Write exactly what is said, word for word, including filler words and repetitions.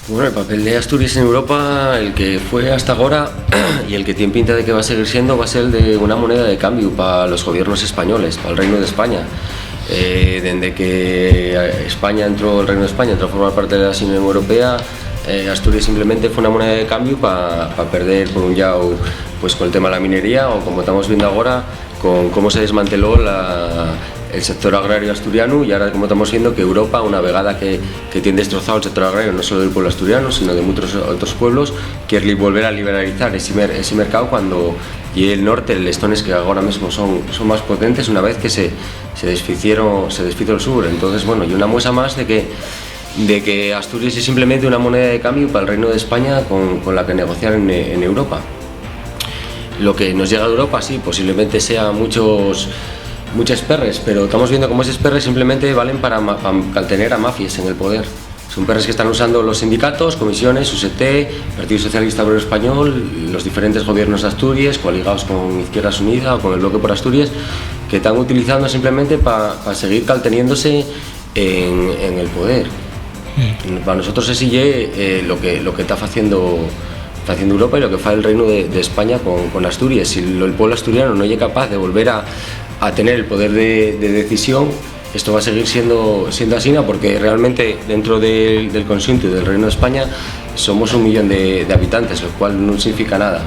Bueno, el papel de Asturias en Europa, el que fue hasta agora y el que tiene pinta de que va a seguir siendo, va a ser el de una moneda de cambio pa los gobiernos españoles, pa'l Reino de España, eh, dende que España entró, el Reino de España entró a formar parte de la Unión Europea. Eh, Asturias simplemente fue una moneda de cambio pa, pa perder, por un llau, pues, col tema de la minería, o como estamos viendo agora, con cómo se desmanteló la, el sector agrario asturiano, y ahora como estamos viendo que Europa, una vegada que, que tiene destrozado el sector agrario, no solo del pueblo asturiano, sino de muchos otros pueblos, quiere li-, volver a liberalizar ese mer-, ese mercado cuando, y el norte, el estones que ahora mismo son, son más potentes una vez que se, se desficieron, se desfizo el sur. Entonces, bueno, y una muestra más de que, de que Asturias es simplemente una moneda de cambio pa'l Reino de España con, con la que negociar en, en Europa. Lo que nos llega de Europa, sí, posiblemente sea muchos, muchos perres, pero estamos viendo cómo esos perres simplemente valen para ma-, pa caltener a mafias en el poder. Son perres que están usando los sindicatos, comisiones, U S T, Partido Socialista Obrero Español, los diferentes gobiernos de Asturias, coaligados con Izquierdas Unidas o con el Bloque por Asturias, que están utilizando simplemente pa, pa seguir calteniéndose en, en el poder. Para nosotros ese ye, eh, lo que, lo que está haciendo, está haciendo Europa y lo que fa el Reino de, de España con, con Asturias. Si lo, el pueblo asturiano no es capaz de volver a, a tener el poder de, de decisión, esto va a seguir siendo, siendo asina, porque realmente dentro del, del conxunto del Reino de España somos un millón de, de habitantes, lo cual no significa nada.